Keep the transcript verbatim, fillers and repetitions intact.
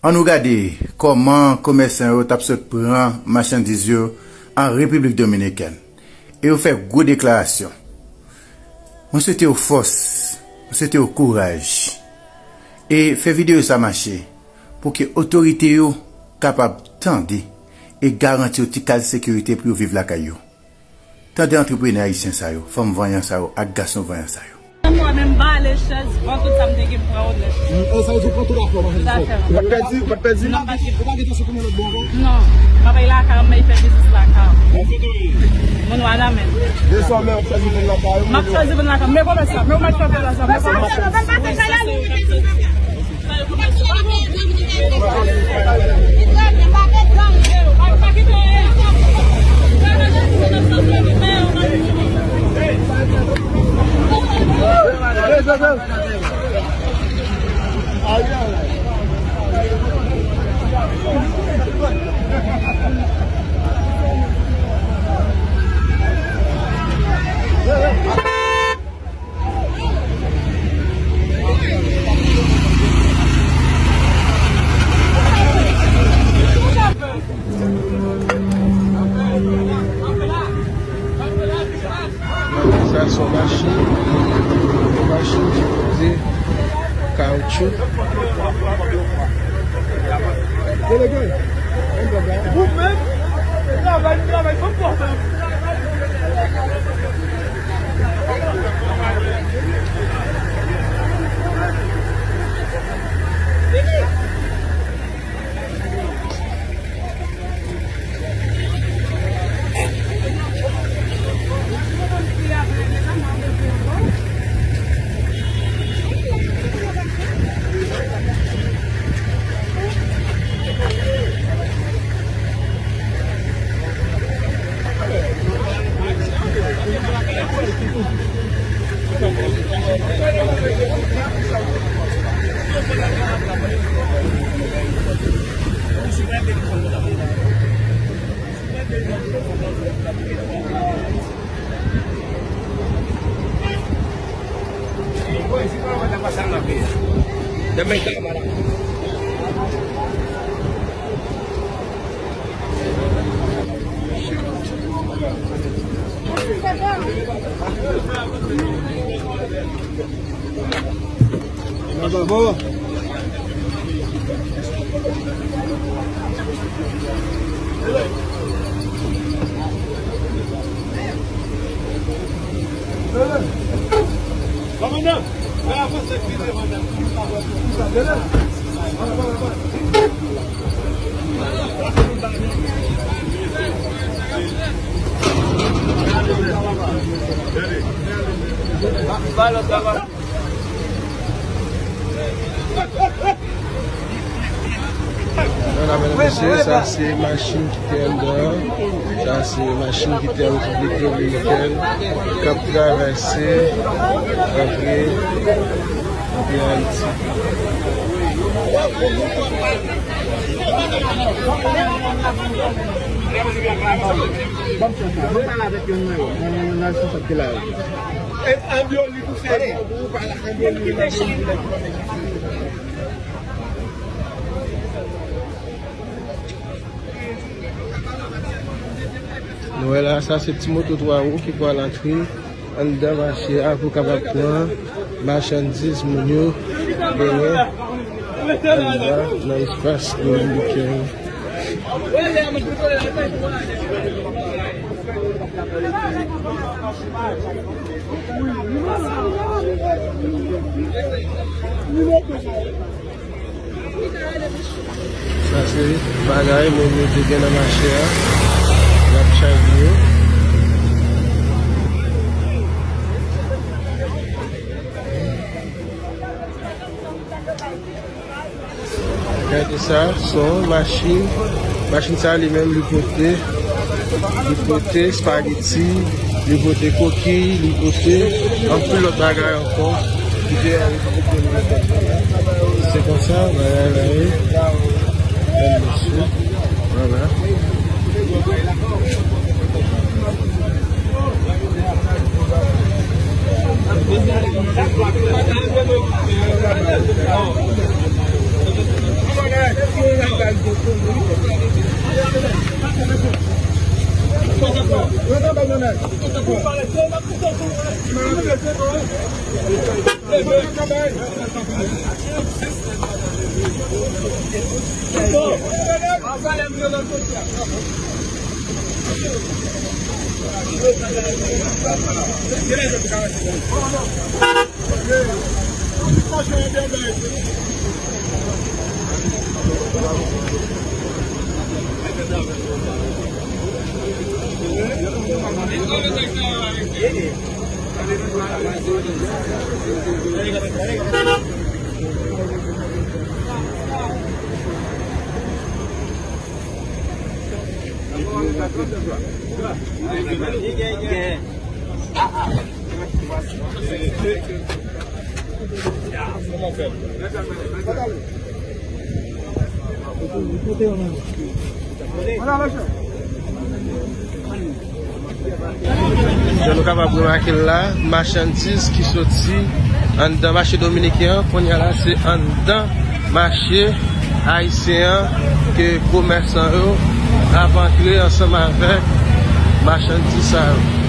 Ann nou gade kòman komèsan yo t ap sot pran machandiz yo an Repiblik Dominikèn. E yo fè gwo deklarasyon. Mwen swete yo fòs, mwen swete yo kouraj. E fè videyo sa mache pou ke otorite yo kapab tande e garanti yo ti kal sekirite pou yo viv lakay yo. Tande antreprenè ayisyen sa yo, fanm vanyan sa yo ak gason vanyan sa yo. Mwen menm bale chèz, van tout sa m te gen pran yo nèt. E sa yo di pran tout afè w, machann. Tout afè m. Ou pa t pèdi, ou pa t pèdi? Non, m pa t gen. Ou pa gen tansyon pou yon lòt bò ankò? Non, m ap al lakay m, m ap fè biznis lakay m. Moun Wanament. Desanmen w ap chwazi vann lakay ou? M ap chwazi vann lakay m. Men komèsan, men ou mèt fè bagay sa, men komèsan. Sa se yon machin, yon machin ki pote kawotchou. Delege, ou menm, travay, travay, fòk pòtan. Medam e mesye, sa se machin ki te anndan an. Sa se machin ki te an Repiblik Dominikèn k ap travèse antre, antre Ayiti. Ban m chans la. Mwen pale avèk youn nan yo, nan, nan, nan responsab ki la yo. Nou wè la, sa se ti moto twa wou ki pral antre anndan mache a pou kapab pran machandiz moun yo genyen anndan nan espas dominiken. Sa se bagay moun yo te gen nan mache a. Y ap chaje yo. Gade sa, se yon machin. Machin sa li menm li pote, li pote espageti, li pote kokiy, li pote anpil lòt bagay ankò. Ki te Se konsa bagay la ye. Bèl mesye. Vwala. Jan nou kapab remake l la, machandiz ki soti anndan mache dominiken an, kounye a la, se anndan mache ayisyen an ke komèsan yo ap antre ansanm avèk machandiz sa yo.